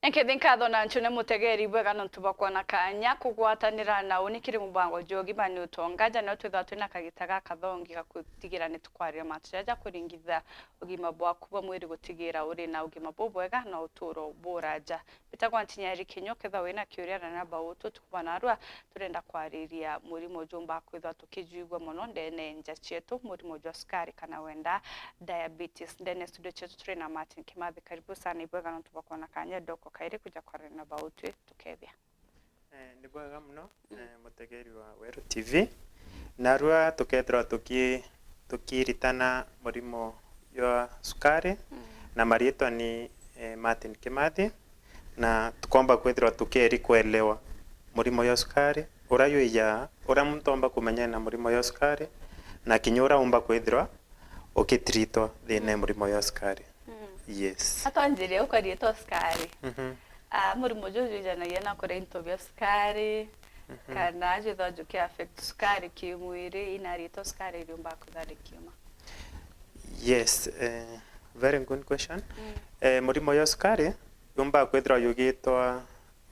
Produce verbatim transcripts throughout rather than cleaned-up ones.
Nkethi nkatho na ncune mutegeri bwega nontu bwa kwona kanya kugwatanira na uni kiri mubango jwa ugima ni utonga, ja nio twithagwa twina kagita gakathongi ga kutigira ni tukwariria mantu jaja kuringithia ugima bwaku bwa mwiri gutigira uri na ugima bubwega na uturo buraja. Mbitagwa Ntinyari Kinyo, kethwa wina kiuria na namba utu tukuba narua, turenda kwariria murimo jumba kwithwa tukijwigua mono ndene nja cietu, murimo jwa sukari kana wenda diabetes. Ndene studio cietu turi na Martin Kimathi, karibu sana, ibwega nontu bwa kwona kanya doko kairi kuja kwaria na bautwi tukethia. Eh, ni bwega muno, eh, mutegeri wa Weru T V. Narua tukethirwa tuki-, tukiritana murimo jwa sukari, na marietwa ni, eh, Martin Kimathi, na tukomba kwithirwa tukeri kwelewa murimo jwa sukari, uria jwija, uria muntu omba kumenya ena murimo jwa sukari, na kinya uria umba kwithirwa ukitritwa thina ya murimo jwa sukari. Yes. Atwanjirie ukarietwa sukari. Mhm. Ah, murimo juu jwijanagia na kuria into bia sukari, kana jwithwa juki affect sukari kimwiri, ina rietwa sukari iriumba kwithwa rikiuma? Yes, eh, very good question. Eh, murimo jwa sukari yumba kwithirwa yugitwa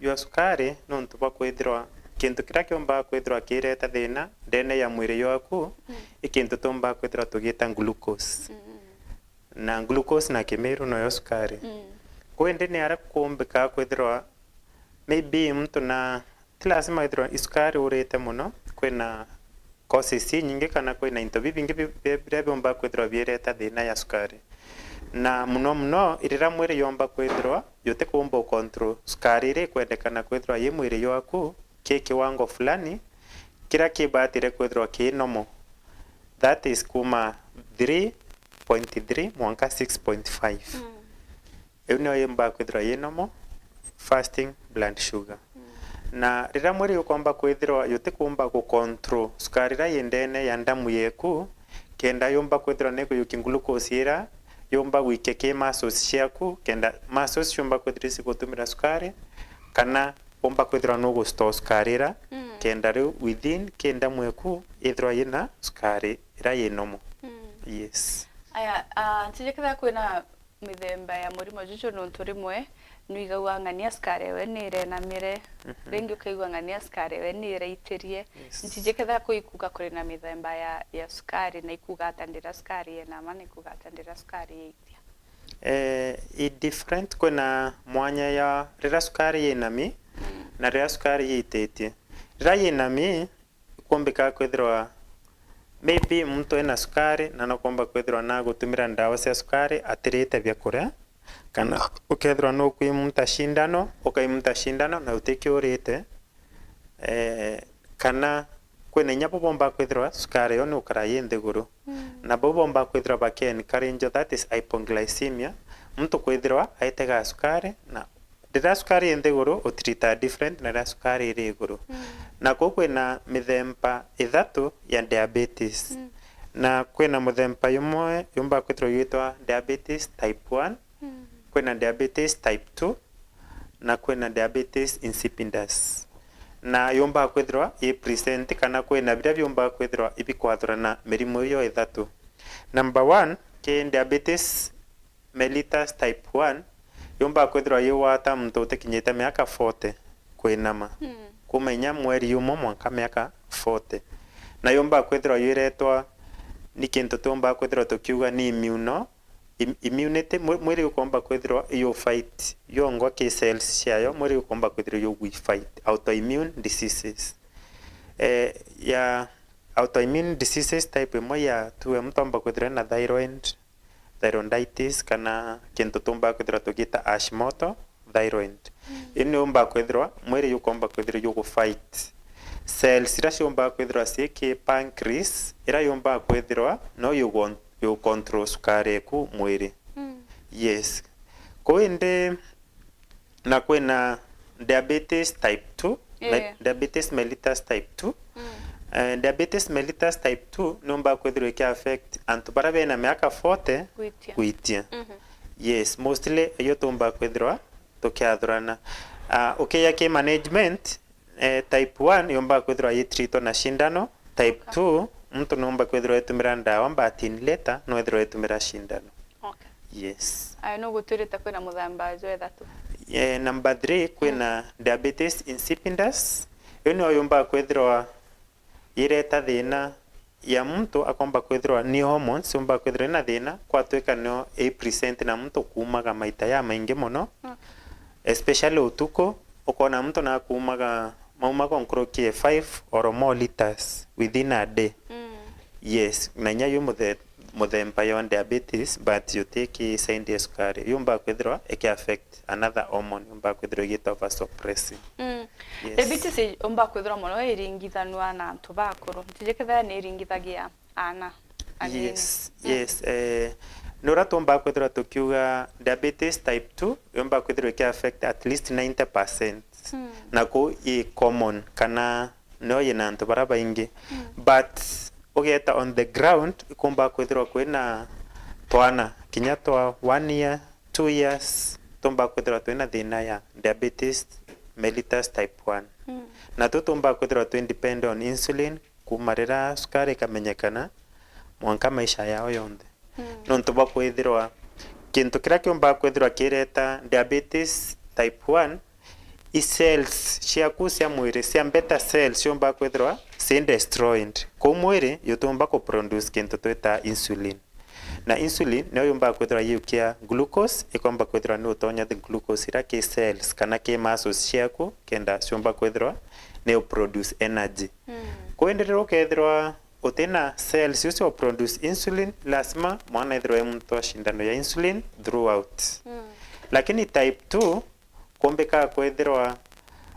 jwa sukari nontu bwa kwithirwa kintu kiria kiumba kwithirwa kireta thina ndene ya mwiri jwaku, i kintu tumba kwithirwa tugita glucose. Na glucose na kimiru noyo sukari. Kwi indi ni aria kumbika kwithirwa maybe muntu na, ti lazima withirwa i sukari urite muno, kwina causes inyingi kana kwina into bibingi bi-, bi-, biria biumba kwithirwa bireta thina ya sukari. Na muno muno, riria mwiri yomba kwithirwa yutikumba u control sukari iria ikwendekana kwithirwa yi mwiri jwaku ki kiwango fulani, kiria kibatire kwithirwa ki normal, that is kuma three point three mwanka six point five. Iu niyo yumba kwithirwa yi normal fasting blood sugar. Na riria mwiri ukomba kwithirwa yutikumba gu control sukari iria yi ndene ya ndamu yeku, kenda yumba kwithirwa ni kuyuki glucose iria yumba gwikia ki muscles ciaku, kenda muscles ciumba kwithirwa icigutumira sukari, kana umba kwithirwa nugu store sukari iria, kenda riu within ki ndamu eku ithirwa yina sukari iria yi normal. Yes. Aya, ah, ntiji kethira kwina mithemba ya murimo juju, nontu rimwe nwigagua ng'ania sukari ewe ni irenamire, ringi ukaigua ng'ania sukari ewe ni iraitirie. Yes. Ntiji kethira kwi ikuga kuri na mithemba ya, ya sukari, na ikuga ata ndira sukari yenama, na ikuga ata ndira sukari yaitia. Eh, i different, kwina mwanya ya riria sukari yinami na riria sukari yiititie. Riria yinami, ikumbika kwithirwa maybe muntu ena sukari na nokomba kwithirwa nagutumira ndawa cia sukari atirite biakuria, kana ukethirwa nukwimunta cindano, ukaimunta cindano na utikiurite, eh, kana kwina inya bo bomba kwithirwa sukari yo ni ukara yi nthiguru. Na bo bomba kwithirwa baki encourage, that is hypoglycemia, muntu kwithirwa aitega sukari, na riria sukari i nthiguru, utirita different na riria sukari iri iguru. Na kuu kwina mithemba ithatu ya diabetes. Na kwina muthemba jumwe jumba kwithirwa jwitwa diabetes type one, kwina diabetes type two, na kwina diabetes insipidus. Na yumba kwithirwa i present kana kwina biria biumba kwithirwa ibikwathurana mirimu iyo ithatu. Number one, ki diabetes mellitus type one, yumba kwithirwa yigwata muntu utikinyite miaka forty kwinama. Kuma inya mweri umwe mwanka miaka forty. Na yumba kwithirwa yiretwa ni kintu tumba kwithirwa tukiuga ni immuno, im-, immunity, mwi-, mwiri ukomba kwithirwa yu fight yongwa ki cells ciayo, mwiri ukomba kwithirwa yu fight autoimmune diseases. Eh, ya autoimmune diseases type imwe ya two, muntu omba kwithirwa na thyroid, thyroiditis, kana kintu tumba kwithirwa tugita Hashimoto thyroid. Ii ni umba kwithirwa mwiri yukomba kwithirwa yugu fight cells iria ciumba kwithirwa ciki pancreas, iria yumba kwithirwa no yugu, yugu control sukari eku mwiri. Yes. Kuu indi na kwina diabetes type two, me-, eh, diabetes mellitus type two. Eh, diabetes mellitus type two numba kwithirwa iki affect antu baria bena miaka forty gwitia. Gwitia. Yes, mostly iyo tumba kwithirwa tukiathurana. Ah, ukiya ki management, eh, type one yumba kwithirwa yitritwa na cindano, type two muntu numba kwithirwa yitumira ndawa, but in later no ithirwa yitumira cindano. Okay. Yes. Aya, no gutwirite kwina muthemba jwa ithatu? Eh, number three, kwina diabetes insipidus. Iyo niyo yumbaga kwithirwa yireta thina ya muntu akomba kwithirwa ni hormones yumbaga kwithirwa ina thina, kwatwika niyo i present na muntu kuumaga maita ya maingi mono, especially utuku, ukona muntu nakuumaga maumaga nkuruki ya five or more liters within a day. Yes, na inya yu muthe-, muthemba yo diabetes, but yuti ki side ya sukari. Yumbaga kwithirwa iki affect another hormone, yumbaga kwithirwa igita vasopressin. Mm. Yes. Diabetes yumbaga kwithirwa mono iringithanua na antu bakuru. Ntiji kethira ni iringithagia ana anini. Yes, yes. Eh, ni uria tumbaga kwithirwa tukiuga diabetes type two yumbaga kwithirwa iki affect at least ninety percent. Na kuu i common kana no yina antu bara baingi. But ugeeta on the ground, ikumba kwithirwa kwina twana kinya twa one year, two years, tumba kwithirwa twina thina ya diabetes mellitus type one. Na tu tumba kwithirwa twi depend on insulin kuma riria sukari ikamenyekana mwanka maisha yao yonthe. Nontu bwa kwithirwa kintu kiria kiumbaga kwithirwa kireta diabetes type one, i cells ciaku cia mwiri, cia beta cells, ciumbaga kwithirwa ci destroyed. Kou mwiri jutiumba ku produce kintu twita insulin. Na insulin niyo yumbaga kwithirwa yiukia glucose, ikomba kwithirwa ni utonya the glucose iria ki cells kana ki muscles ciaku, kenda ciumba kwithirwa ni u produce energy. Kou indi riria ukethirwa utina cells icio cia produce insulin, lazima mwana ethirwe e muntu wa cindano ya insulin throughout. Lakini type two, kumbika kwithirwa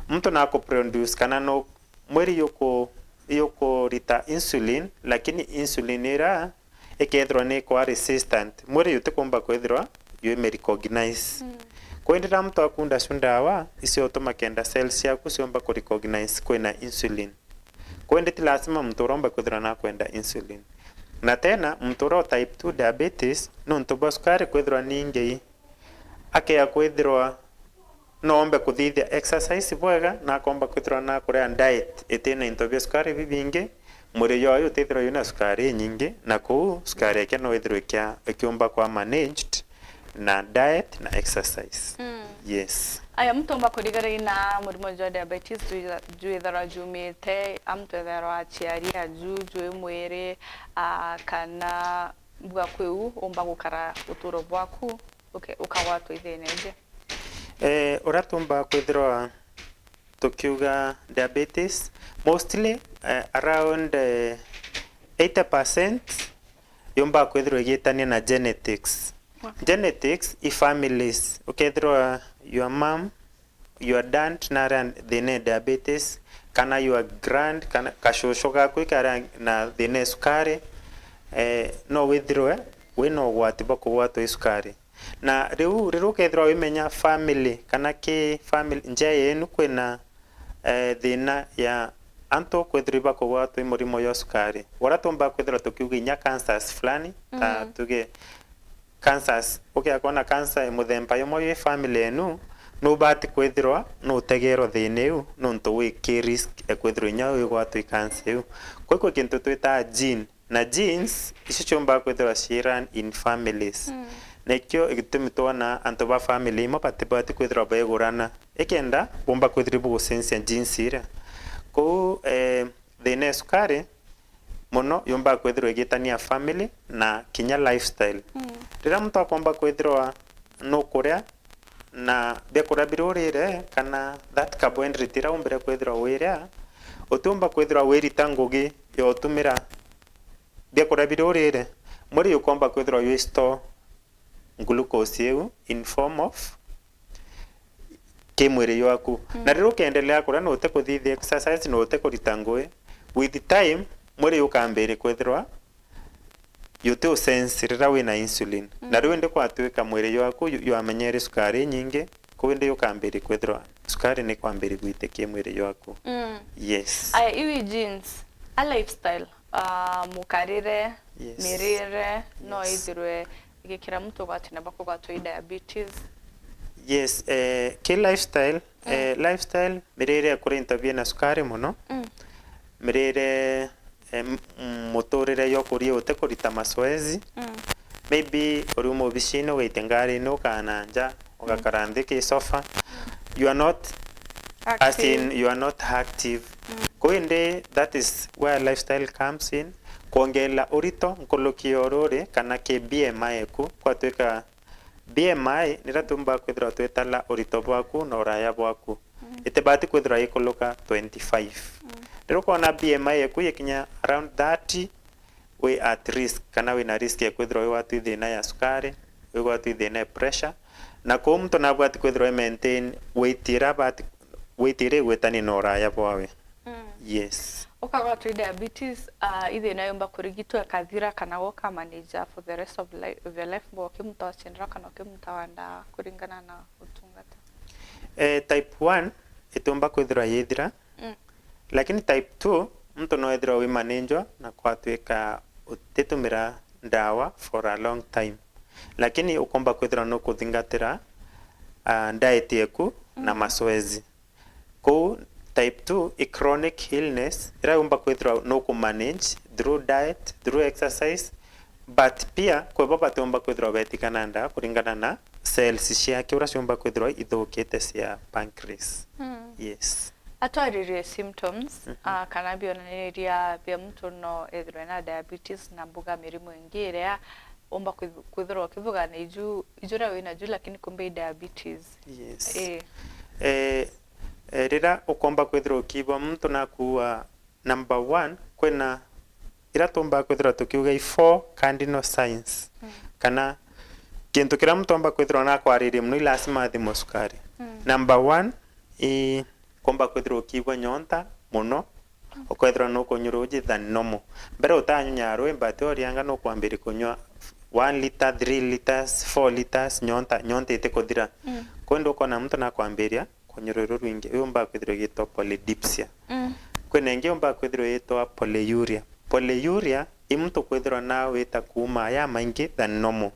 muntu naku produce kana no mwiri yuku-, yukurita insulin, lakini insulin ira ikethirwa ni kwa resistant, mwiri jutikumba kwithirwa jwimi recognize. Kwindi riria muntu akunda cu ndawa, icio utuma kenda cells ciaku ciumba ku recognize kwina insulin. Kwindi ti lazima muntu uria umba kwithirwa nakwenda insulin. Na tena, muntu uria u type two diabetes, nontu bwa sukari kwithirwa ni ingei, akea kwithirwa no ombe kuthithia exercise bwega, na akomba kwithirwa nakuria diet itina into bia sukari bibingi, mwiri jwayo utithirwa wina sukari inyingi, na kuu sukari yake no ithirwe ikia-, ikiumba kwa managed na diet na exercise. Yes. Aya, muntu umba kurigara ina murimo jwa diabetes, jwi-, jwithirwa jumite, a muntu ethirwa aciari aju, jwi mwiri, a, kana mbuga kwiu umba gukara uturo bwaku uke-, ukagwatwa ithina iji? Eh, uria tumba kwithirwa tukiuga diabetes, mostly, eh, around, eh, eighty percent yumba kwithirwa igitania na genetics. Genetics i families. Ukethirwa your mom, your dad nari na thina ya diabetes, kana your grand, kana kacucu gaku ikari na thina ya sukari, eh, no withirwe wina ugwati bwa kugwatwa i sukari. Na riu, riria ukethirwa wimenya family, kana ki family, njia yenu kwina, eh, thina ya antu kwithirwa ibakugwatwa i murimo jwa sukari, uria tumba kwithirwa tukiuga inya cancers fulani, ta tuge cancers, ukia kwona cancer muthemba jumwe jwi family yenu, nubati kwithirwa nutegerwa thina iu, nontu wi ki risk e kwithirwa inya wigwatwa i cancer iu. Kwi kwi kintu twitaga gene, na genes icio ciumbaga kwithirwa ci run in families. Nikio gitumi twona antu ba family imwe batibati kwithirwa baigurana, ikenda bumba kwithirwa ibugucenjia genes iria. Kou, eh, thina ya sukari mono yumbaga kwithirwa igitania family na kinya lifestyle. Riria muntu akomba kwithirwa nukuria na biakuria biria urire, kana that carbohydrate iria umbire kwithirwa wiria, utiumba kwithirwa wirita ngugi ya utumira biakuria biria urire, mwiri jukomba kwithirwa jwi store glucose iu in form of ki mwiri jwaku. Na riria ukeendelea kuria na utikuthithia exercise na utikurita ngugi, with time, mwiri jukambiria kwithirwa juti usense riria wina insulin. Na riu indi kwatwika mwiri jwaku ju-, jwamenyere sukari inyingi, kou indi jukambiria kwithirwa sukari ni kwambiria gwitikia mwiri jwaku. Yes. Aya, iu i genes, a lifestyle, ah, mukarire, yes, mirire, no, yes, ithirwe igikira muntu ugwati na bakugwatwa i diabetes. Yes, eh, ki lifestyle, eh, lifestyle, mirire ya kuria into biina sukari mono, mirire, eh, m-, m-, muturire yo kuria uti kurita mazoezi. Maybe uriuma obicini ugaite ngarine ukaa na nja, ugakara nthi ki sofa, you are not, as in, you are not active. Mm. Kwou indi, that is where lifestyle comes in. Kwongeela urito nkuruki ya ururi kana ki B M I eku, kwatwika B M I niria tuumba kwithirwa twitala urito bwaku na uraya bwaku. Mm. Itibati kwithirwa ikuruka twenty-five. Mm. Riria ukoona B M I eku ikinya around thirty, wi at risk, kana wina risk ya kwithirwa wigwatwa i thina ya sukari, wigwatwa i thina ya pressure, na kwou muntu nabwati kwithirwa i maintain weight iria abati, weight iria igwitanie na uraya bwawe. Mm. Yes. Ukagwatwa i diabetes, ah, i thina yumba kurigitwa ikathira kana gwoka manage for the rest of li-, of your life, mbo ukimuta wacindira kana ukimuta wa ndawa kuringana na utungata? Eh, type one itiumba kwithirwa yithira, mm, lakini type two, muntu no ethirwa wi manage na kwatwika utitumira ndawa for a long time, lakini ukomba kwithirwa nukuthingatira, ah, diet yeku na, mm, mazoezi. Kwou type two i chronic illness iria yumba kwithirwa nuku manage through diet, through exercise, but pia kwi bo batiumba kwithirwa betikana ndawa kuringana na cells ciake uria ciumba kwithirwa ithukite cia pancreas. Mm. Yes. Atwaririe symptoms, mhm, ah, kana bionaniria bia muntu no ethirwe na diabetes na mbuga mirimu ingi iria umba kwith-, kwithirwa ukithugana iju, iju uria wina ju, lakini kumbe i diabetes. Yes. Eh. Eh, eh, riria ukomba kwithirwa ukiigua muntu nakuua, number one, kwina iria tuumba kwithirwa tukiuga i four cardinal signs. Mm. Kana kintu kiria muntu omba kwithirwa nakwaririe mono, i lazima athimwe sukari. Mm. Number one, i komba kwithirwa ukiigua nyonta mono, ukwithirwa nukunywa ruuji than normal. Mbere utanyunyaa ruuji, but urianga nukwambiria kunywa one litre, three litres, four litres, nyonta, nyonta itikuthira. Mm. Kwou indi ukona muntu nakwambiria kunywa ruuji rurwingi, iu yumbaga kwithirwa igitwa polydipsia. Mm. Kwina ingi yumbaga kwithirwa igitwa polyuria. Polyuria i muntu kwithirwa na wita kuuma ya maingi than normal.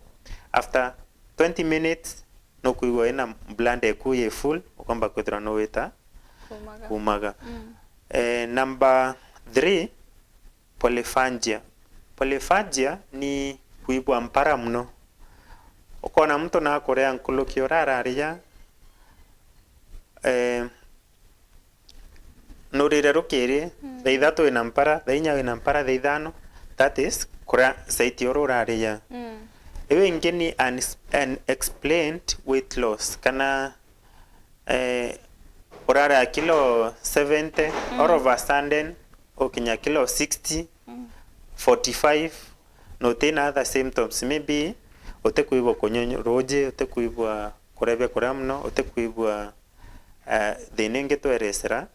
After twenty minutes, nukwigua wina bladder eku yi full, ukomba kwithirwa nuwita kuumaga. Kuumaga. Mm. Eh, number three, polyphagia. Polyphagia ni kwigua mpara mono. Ukona muntu nakuria nkuruki uria araria, eh, nurire rukiri, mm, thaa ithatu wina mpara, thaa inya wina mpara, thaa ithano, that is, kuria saiti uru uraria. Mm. Iu ingi ni un-, unexplained weight loss, kana, eh, uraria kilo seventy, mm, all of a sudden ukinya kilo sixty, mm, forty-five, na utina other symptoms, maybe utikwigua kunywa ruuji, utikwigua kuria biakuria mono, utikwigua, eh, thina ingi tweresera,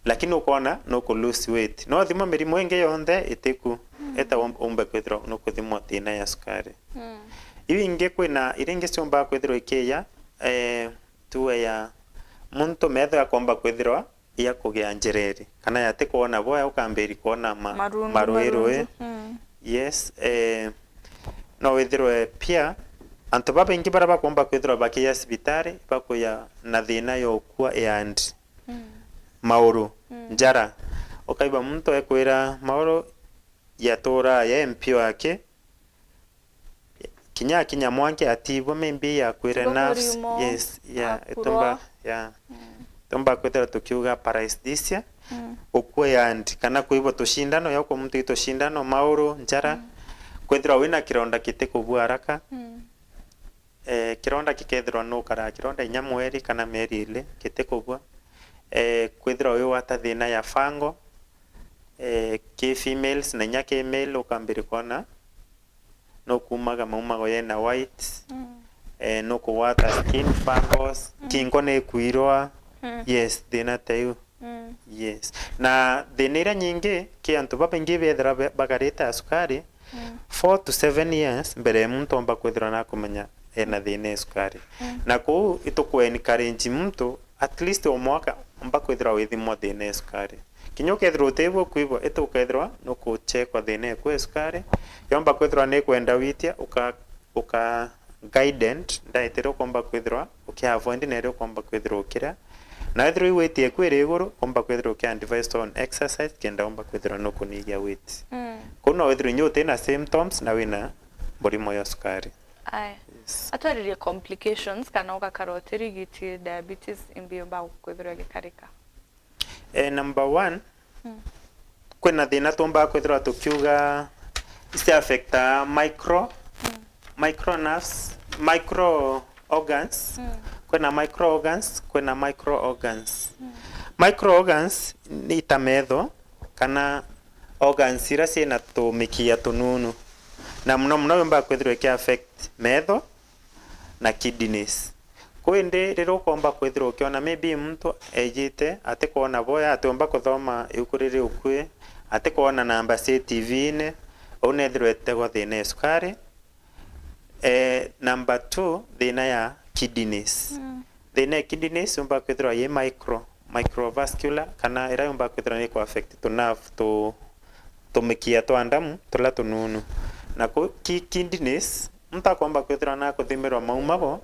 lakini ukona nuku lose weight. No uthimwa mirimu ingi yonthe itiku, mm, eta um-, umbe kwithirwa nukuthimwa thina ya sukari. Mm. Iu ingi kwina iria ingi ciumbaga kwithirwa ikiya, eh, tuwe ya muntu metho yakomba kwithirwa ya kugia njereri, kana yatikwona bwega, ukambiri kwona ma-, marundu, marwirwi. Marundu. Mm. Yes, eh, no withirwe pia antu babaingi baria bakomba kwithirwa bakiya cibitari, bakuya na thina ya ukua and, mm, mauru, mm, njara. Ukaigua muntu ekwira mauru yaturaa ye mpio yake, kinya akinya mwanki atibwa, maybe akwire nerves. Yes, yeah, akurwa. Itumba, yeah. Mm. Tumba kwithirwa tukiuga paresthesia, mm, ukua and kana kwibwa tushindano, ya kwa muntu i tushindano, mauru, njara, mm, kwithirwa wina kironda kitikubua haraka. Mm. Eh, kironda gikethirwa nukara kironda inya mweri kana mieri ili gitikubua. Eh, kwithirwa wigwata thina ya fungal, eh, ki females na inya ki male, ukambiri kwona nukuumaga maumago yena white, mm, eh, nukugwata skin fungals, mm, ngingo nikwirwa. Mm. Yes, thina ta iu. Mm. Yes. Na thina iria nyingi ki antu babaingi bethirwa be-, bagarite ya sukari, mm, four to seven years mbere ya muntu omba kwithirwa nakumenya ena thina ya sukari. Mm. Na kuu ituku encourage muntu at least o mwaka omba kwithirwa withimwa thina ya sukari. Kinya ukethirwa utibwo kwibwa, itukethirwa nukuchekwa thina eku ya sukari, yomba kwithirwa nikwenda witia, uka-, uka guided diet iria ukomba kwithirwa uki avoid na iria ukomba kwithirwa ukiria. Na wethirwa i weight eku iri iguru, umba kwithirwa uki advised on exercise kenda umba kwithirwa nukunyigia weight. Mm. Kuu no withirwa inya utina symptoms na wina murimo ya sukari. Aye. Atwaririe complications kana ugakara utirigiti diabetes imbi yumbaga kwithirwa igikarika? Eh, number one, kwina thina tumbaga kwithirwa tukiuga isi affecta micro, micro nerves, micro organs. Kwina micro organs, kwina micro organs. Micro organs ni ta metho kana organs iria ciina tumikia tununu, na muno muno yumbaga kwithirwa iki affect metho na kidneys. Kwindi riria ukomba kwithirwa ukiona maybe muntu ejite atikwona boya, atiumba kuthoma iuku riri ukui, atikwona namba cia T V-ini, uu nethirwa etegwa thina ya sukari. Eh, number two, thina ya kidneys. Thina ya kidneys yumba kwithirwa yi micro, microvascular, kana iria yumba kwithirwa ni ku affect tu nerve tu tumikia twa ndamu turia tununu. Na ku ki kidneys, muntu akomba kwithirwa na kuthimirwa maumago,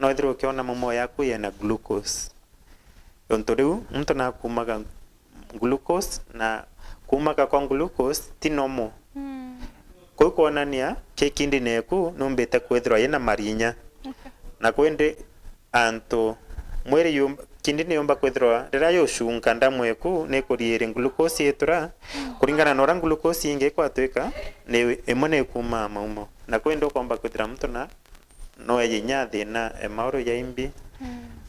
no ithirwe ukiona maumago yaku yena glucose. Untu riu muntu nakumaga glucose, na kumaga kwa glucose ti normal. Kuu kwonania ki kidney eku numbite kwithirwa yina marinya. Na kwindi antu, mwiri yum-, kidney yumba kwithirwa riria yucunga ndamu eku nikuriiri glucose itura, kuringana na uria glucose ingi ikwatwika, ni imwe ni ikumaa maumo. Na kwindi ukomba kwithira muntu na no eje inya thina e mauru ya imbi,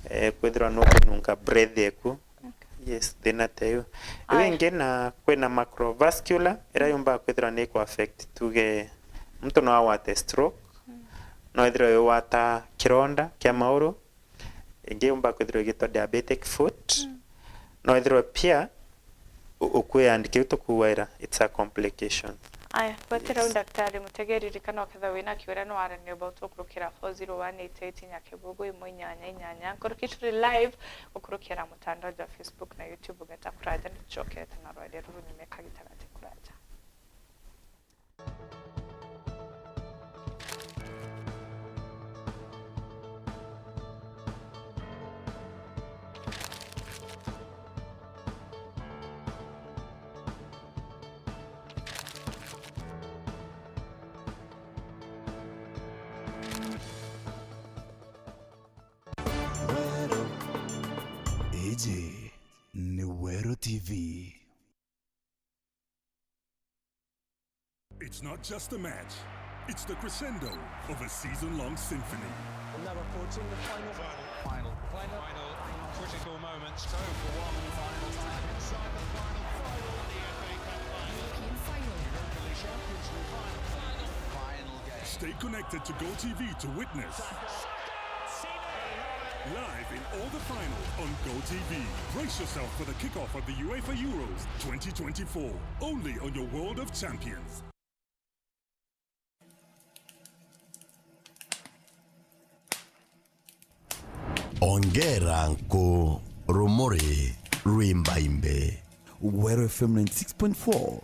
eh, kwithirwa nukununga breath eku. Yes, thina ta iu. Iu ingi na kwina macrovascular, iria yumbaga kwithirwa ni ku affect, tuge, muntu no agwate stroke, no ithirwe yugwata kironda kia mauru, ingi yumbaga kwithirwa igitwa diabetic foot, no ithirwe pia u-, ukwia and kiu tukuwaira, it's a complication. Aya, gwetera u Yes. Daktari Mutegeri, ririkana ukethirwa wina kiuria no aranire about gukurukira four zero one eight eight Nyakibugu imwe inyanya inyanya. Nkuruki turi live gukurukira mutandao jwa Facebook na YouTube, ugeta kuraja, nitucokete na rwaria ruru nyuma ya kagita gati kuraja. Iji ni Weru T V. It's not just a match, it's the crescendo of a season-long symphony. Now approaching the final. Final. Final. Final. Final. Critical moments. Two for one. Final time. Inside the final. Final. Final. European final. Final game. Stay connected to GoTV to witness. Live in all the finals on GoTV. Brace yourself for the kickoff of the UEFA Euros twenty twenty-four, only on your World of Champions. Ongera nku rumuri rwimbaimbe. Weru F M ninety-six point four,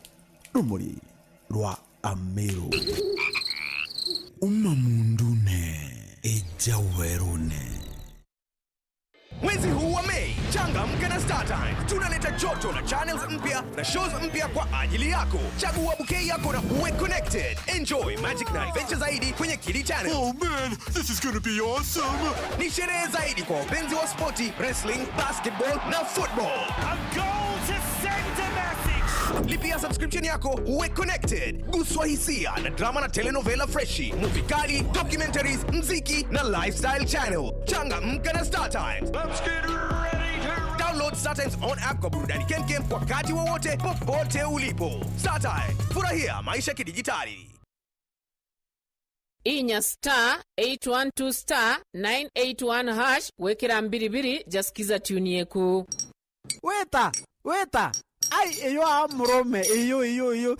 rumuri rwa Ameru. Uma mundune, ija werune. Mwezi huu wa Mei, changamka na StarTimes. Tunaleta joto la channels mpya na shows mpya kwa ajili yako. Chagua bouquet yako na uwe connected. Enjoy magic na adventure zaidi kwenye Kidi Channel. Oh man, this is gonna be awesome! Ni sherehe zaidi kwa wapenzi wa spoti, wrestling, basketball na football. A goal to send a message. Lipia subscription yako, uwe connected. Guswa hisia na drama na telenovela freshi, movie kali, documentaries, mziki na lifestyle channel. Changamka na StarTimes. Let's get ready to Download StarTimes on app kwa burudani kemkem wakati wowote, popote ulipo. StarTimes, furahia maisha kidijitali. Inya star eight one two star nine eight one hash gwikira mbiribiri ja Skiza tune yeku. Wita, wita. Ai, iyo a murume, iyo, iyo, iyo.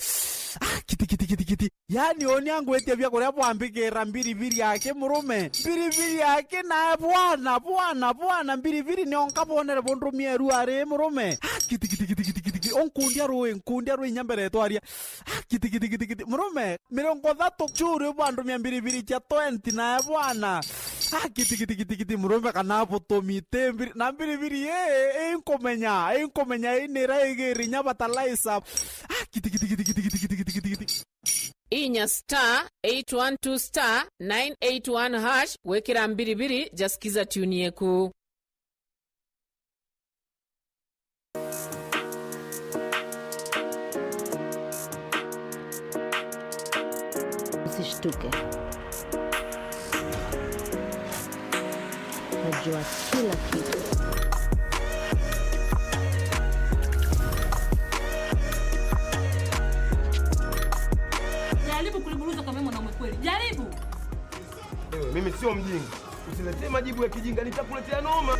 Ah, kiti, kiti, kiti, kiti. Yaani, oni angwitia bia kuria bwambikira mbiribiri yake murume. Mbiribiri yake nae bwana, bwana, bwana, mbiribiri nionka bonere bundumia eru ari murume. Ah, kiti, kiti, kiti, kiti, kiti, kiti. Onkundia rui, nkundia rui inya mbere twaria. Ah, kiti, kiti, kiti, kiti. Murume, mirongo thatu churi bwandumia mbiribiri cia twenty nae bwana. Ah, kiti, kiti, kiti, kiti, murume kana butumi ti mbiri-, na mbiribiri ii, inkumenya, inkumenya ii nira igiri inya fertilizer. Ah, kiti, kiti, kiti, kiti. inya star eight one two star nine eight one hash gwikira mbiribiri ja Skiza tune yeku. Usishtuke. Najua kila kitu. Jaribu kuliburuza kama mwanaume kweli. Jaribu. Wewe, mimi sio mjinga. Usiletee majibu ya kijinga, nitakuletea noma.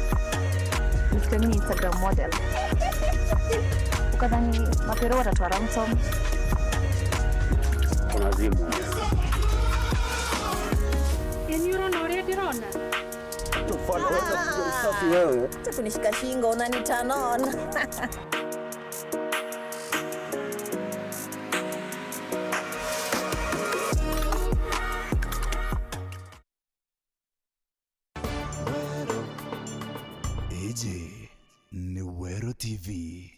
Mister Me Instagram model. Ukadhani mapero watatwa ransom. Kuna zimu. Yaani unaona already unaona? Tufanye wewe, usafi wewe. Hata kunishika shingo, unanitanon. Iji ni Weru T V.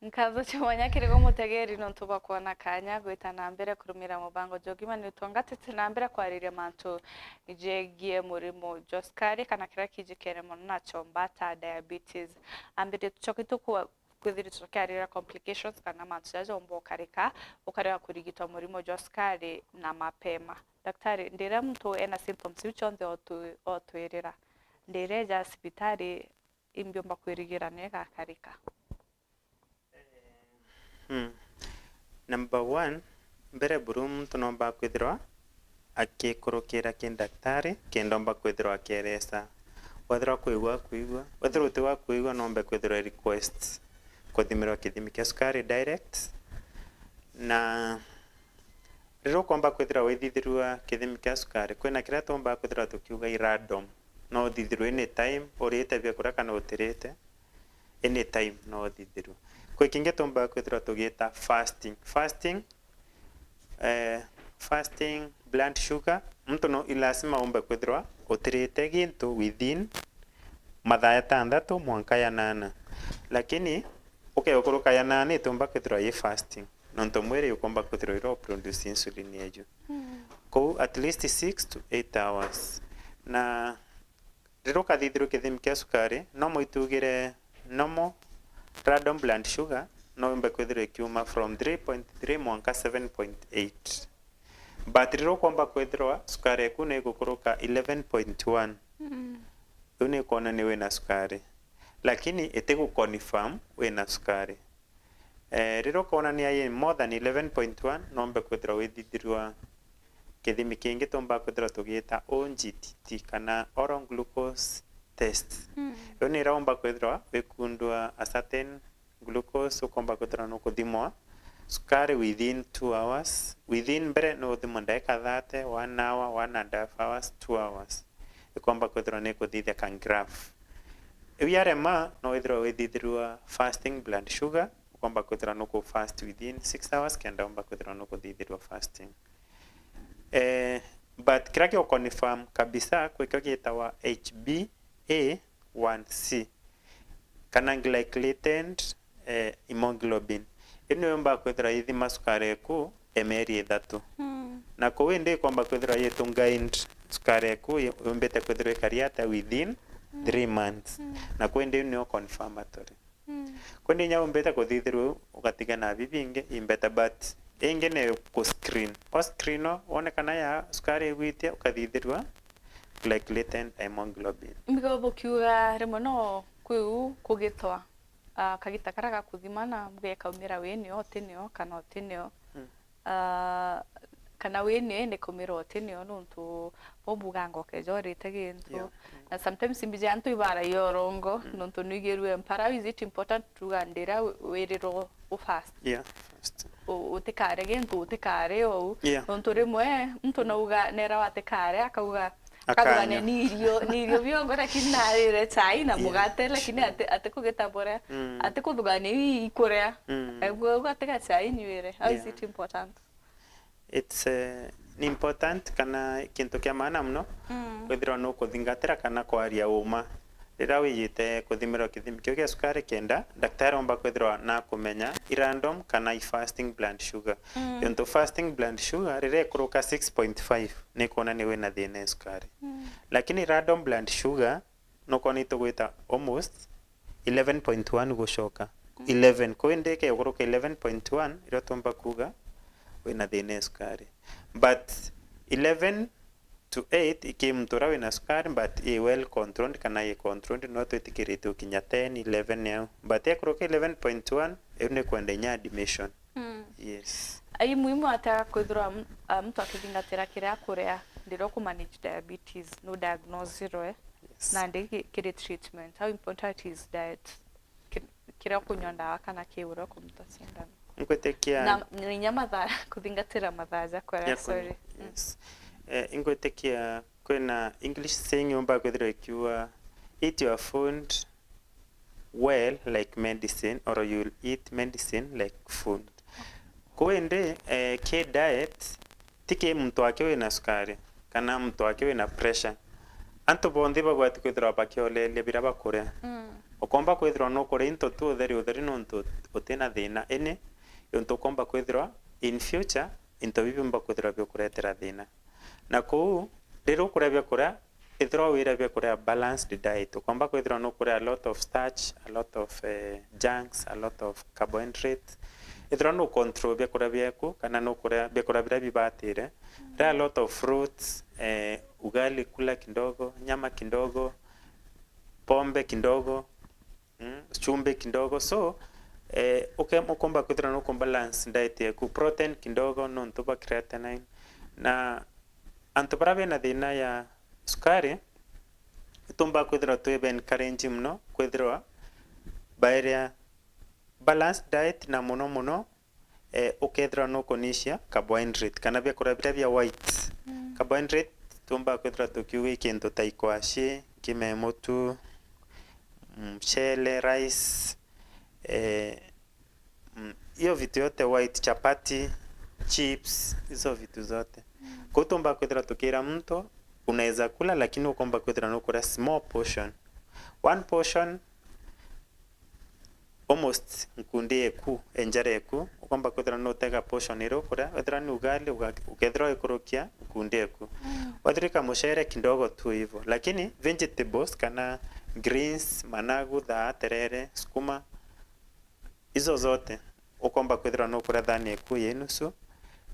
Nkatho cia mwanya kiri gwe mutegeri nontu bwa kwona kanya gwita na mbere kurumira mubango jwa Ugima ni utongatite na mbere kwariria mantu jegie murimo jwa cukari kana kiria kijikene mono nacho mbata, diabetes. Ambiri tucoke tukwa kwithirwa tukiarira complications kana mantu jaja jomba ukarika, ukarega kurigitwa murimo jwa cukari na mapema. Daktari, ndira muntu ena symptoms iu cionthe otu-, otwirira, ndira eja cibitari, imbiumba kwirigira ni igakarika? Hmm. Number one, mbere buru muntu nomba kwithirwa akikurukira ki ndaktari, kenda omba kwithirwa akieresa. Wethirwa kwigua, akwigua. Wethirwa uti wa kwigua, nombe kwithirwa request kuthimirwa kithimi kia cukari direct. Na riria ukomba kwithirwa withithirua kithimi kia cukari, kwina kiria tuumba kwithirwa tukiuga i random. No uthithirue anytime, urite biakuria kana utirite, anytime no uthithirue. Kwi kingi tuumba kwithirwa tugita fasting. Fasting, eh, fasting blood sugar, muntu no, i lazima umbe kwithirwa utirite gintu within mathaa jatanthatu mwanka janana. Lakini ukeukuruka janana itiumba kwithirwa i fasting, nontu mwiri jukumba kwithirwa juri u produce insulin yeju. Mm. Kou at least six to eight hours. Na riria ukathithirua kithimi kia cukari, no mwitugire normal random blood sugar, no yumbe kwithirwa ikiuma from three point three mwanka seven point eight. But riria ukomba kwithirwa cukari eku ni igukuruka eleven point one, mm, riu ni ikwonania wina cukari, lakini itigu confirm wina cukari. Eh, riria ukwonania i more than eleven point one, nombe kwithirwa withithirua kithimi kingi tumba kwithirwa tugita O G T T kana oral glucose test. Mm. Iyo ni iria umba kwithirwa wikundua a certain glucose, ukomba kwithirwa nukuthimwa cukari within two hours. Within, mbere no uthimwe ndagika thirty, one hour, one and a half hours, two hours. Ikomba kwithirwa ni kuthithia ka graph. Iu yarema, no withirwe withithirua fasting blood sugar, ukomba kwithirwa nuku fast within six hours kenda umba kwithirwa nukuthithirua fasting. Eh, but kiria gio confirm kabisa, kwi kio gitawa H b A one C, kana glycated, eh, hemoglobin. Ino yumba kwithirwa ithima cukari eku e mieri ithatu. Mm. Na kou indi ikomba kwithirwa yitu guide cukari eku yumbite kwithirwa ikari atia within, mm, three months. Mm. Na kou indi nio confirmatory. Mm. Kwi ndi inya umbite kuthithirua uu, ugatiga na bibingi imbeta, but ingi ni ku screen. O screen o, wone kana ya cukari igwitia, ukathithirua glycated hemoglobin. Mbigo bukiuga rimwe no kwi uu kugitwa, ah, kagita karia gakuthima na mbuge ikaumira wi nio, uti nio, kana uti nio. Mm. Ah, kana wi nio indi kaumira uti nio, nontu bo mbuganga ukeja urite gintu. Yeah. Na sometimes mbiji antu ibaragia urongo, mm, nontu nwigirue mpara, is it important tuga ndira wi-, wirirwo u fast? Yeah, fast. U-, utikare gintu, utikare ou. Yeah. Nontu rimwe muntu nauga nera watikare, akauga, Kathugania ni irio, ni irio biongo, lakini narire chai na mugate, lakini ati, ati kugita buria, mm, ati kuthugania i-, ikuria. Mm. Egwe uga tiga chai nywire. How is it important? It's, eh, ni important kana kintu kia maana muno, mm, kwithirwa nukuthingatira kana kwaria uma. Riria wijite kuthimirwa kithimi kiu gia cukari, kenda daktari omba kwithirwa nakumenya i random kana i fasting blood sugar. Mm. Yontu fasting blood sugar riria ikuruka six point five, nikwonania wina thina ya cukari. Mm. Lakini random blood sugar nukwona itugwita almost eleven point one gucoka. Mm. Eleven. Kwou indi ikeguruka eleven point one, iria tumba kuuga wina thina ya cukari. But eleven to eight iki muntu uria wina cukari, but i well controlled kana i controlled, no twitikirite ukinya ten, eleven au. But ikuruka eleven point one, iu ni kwenda inya admission. Mm. Yes. Ai muhimu atia kwithirwa m-, a, muntu akithingatira kiria akuria riria uku manage diabetes, no diagnosirwe, yes, nandi ki-, kiri treatment? How important is diet? Ki-, kiria ukunywa ndawa kana ki uria ukumuta sindano? Ngwitikia na, na inya mathaa, kuthingatira mathaa ja kuria, ja kuria, sorry. Mm. Yes. Eh, ingwitikia kwina English saying yumba kwithirwa ikiuga, "Eat your food well like medicine, or you'll eat medicine like food." Kwou indi, eh, ki diet, ti ki muntu aki wina cukari, kana muntu aki wina pressure. Antu bonthe ibagwati kwithirwa bakioleria biria bakuria. Mm. Ukomba kwithirwa nukuria into tu utheri utheri nontu utina thina, ini yontu ukomba kwithirwa in future into biu biumba kwithirwa biukuretera thina. Na kwou, riria ukuria biakuria, ithirwa wira biakuria balanced diet, ukomba kwithirwa nukuria a lot of starch, a lot of, eh, junks, a lot of carbohydrates. Ithirwa nu control biakuria biaku, kana nukuria biakuria biria bibatire, ria a lot of fruits, eh, ugali kula kidogo, nyama kidogo, pombe kidogo, mm, chumbi kidogo. So, eh, uke-, ukomba kwithirwa nuku balance diet yaku, protein kidogo, nontu bwa creatinine. Na antu baria bena thina ya cukari, itumba kwithirwa twi ba encourage muno kwithirwa bairia balanced diet, na muno muno, eh, ukethirwa nukunisia carbohydrate kana biakuria biria bia white. Mm. Carbohydrate tumba kwithirwa tukiuga i kintu ta ikwashi, nkima ya mutu, mchele, rice, eh, mm, hiyo vitu yote white, chapati, chips, hizo vitu zote. Mm. Kwou tumba kwithirwa tukira muntu, unaweza kula, lakini ukomba kwithirwa nukuria small portion. One portion, almost nkundi eku, enjara eku, ukomba kwithirwa nutega portion iria ukuria, wethirwa ni ugali, uga-, ukethirwa wikurukia nkundi eku. Mm. Wethirwa i kamucere kidogo tu hivo, lakini vegetables kana greens, managu, thaa, terere, sukuma, izo zote ukomba kwithirwa nukuria thani eku yi nusu.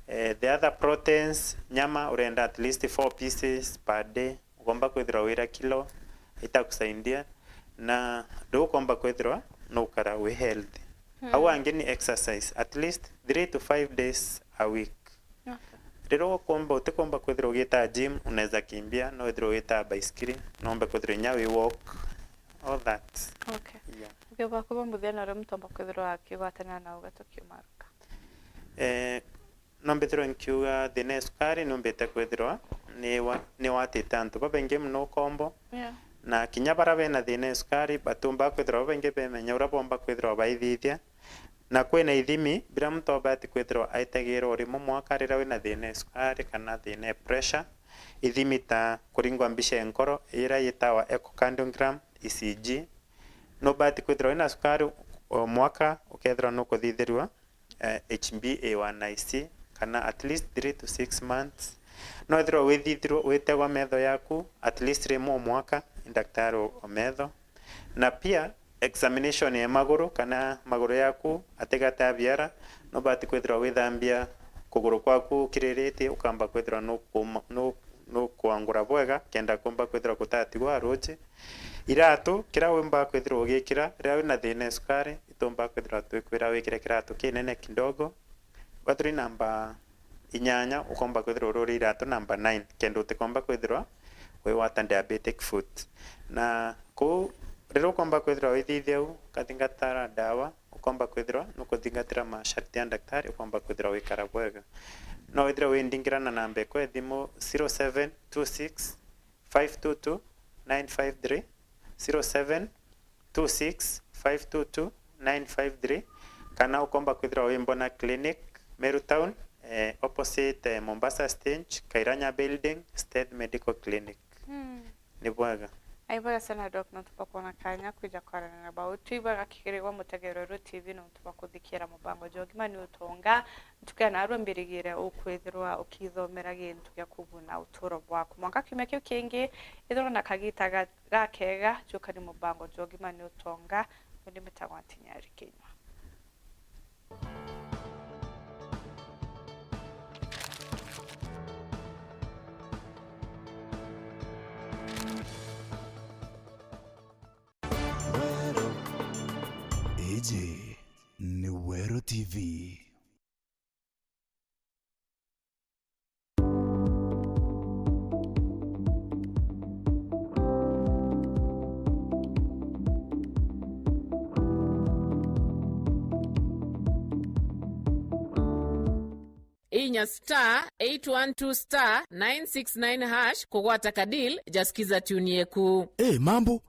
Eh, the other proteins, nyama, urenda at least four pieces per day. Ukomba kwithirwa wira kilo itakusaidia, na riu ukomba kwithirwa nukara wi healthy. Mm. Au angi ni exercise, at least three to five days a week. Okay. Riria ukomba, utikomba kwithirwa ugita gym, unaweza kimbia, no withirwa ugita baisikiri, no umbe kwithirwa inya wi walk, all that. Okay. Yeah. Ukiuga kuba muthenya uria muntu omba kwithirwa akigwatania na uga tukiumaruka? Eh, no mbithirwe nkiuga thina ya cukari numbite kwithirwa ni wa-, ni watite antu babaingi muno ukombo. Yeah. Na kinya baria bena thina ya cukari, batumba kwithirwa babaingi bemenya uria bomba kwithirwa baithithia. Na kwina ithimi biria muntu abati kwithirwa aitagira o rimwe mwaka riria wina thina ya cukari kana thina ya pressure. Ithimi ta kuringwa mbica ya nkoro iria yitawa echocardiogram, E C G. Nubati kwithirwa wina cukari o mwaka, ukethirwa nukuthithirua eh, H B A one I C, kana at least three to six months. No ethirwa withithirwa witegwa metho yaku at least rimwe o mwaka ni daktari o, o metho. Na pia examination ya maguru, kana maguru yaku atigate abiara, nubati kwithirwa withambia kuguru kwaku ukiriritie, ukamba kwithirwa nukuma-, nu-, nukwangura bwega, kenda kumba kwithirwa gutatigwa ruji. Iratu, kiria wimba kwithirwa ugikira riria wina thina ya cukari, itumba kwithirwa twikwira wikire kiratu kinene kidogo. Wethirwa i namba inyanya, ukomba kwithirwa ururi iratu namba nine, kenda utikomba kwithirwa wigwata diabetic foot. Na kuu, riria ukomba kwithirwa withithia u, ukathingatara ndawa, ukomba kwithirwa nukuthingatira masharti ya daktari, ukomba kwithirwa wikara bwega. No withirwe windingira na namba ikwa ya thimu, zero seven two six, five two two nine five three, zero seven two six five two two nine five three, kana ukomba kwithirwa wi Mbona Clinic, Meru Town, eh, opposite, eh, Mombasa Stage, Kairanya Building, State Medical Clinic. Mm. Ni bwega. Ai, bwega sana, Doc, nontu bwa kwona kanya kwija kwaranira bau. Twi bwega kigirigwa mutegero Ruru T V nontu bwa kuthikira mubango jwa Ugima ni Utonga. Ntuku ya narua mbirigire ukwithirwa ukithomera gintu gia kuguna uturo bwaku. Mwanka kiumia kiu kingi, ithirwa na kagita ga-, gakega, juka ni mubango jwa Ugima ni Utonga. Undi mitagwa Ntinyari Kinyua. Iji ni Weru T V. Inya star eight one two star nine six nine hash kugwata ka deal ja Skiza Tune Yeku. Eh, mambo,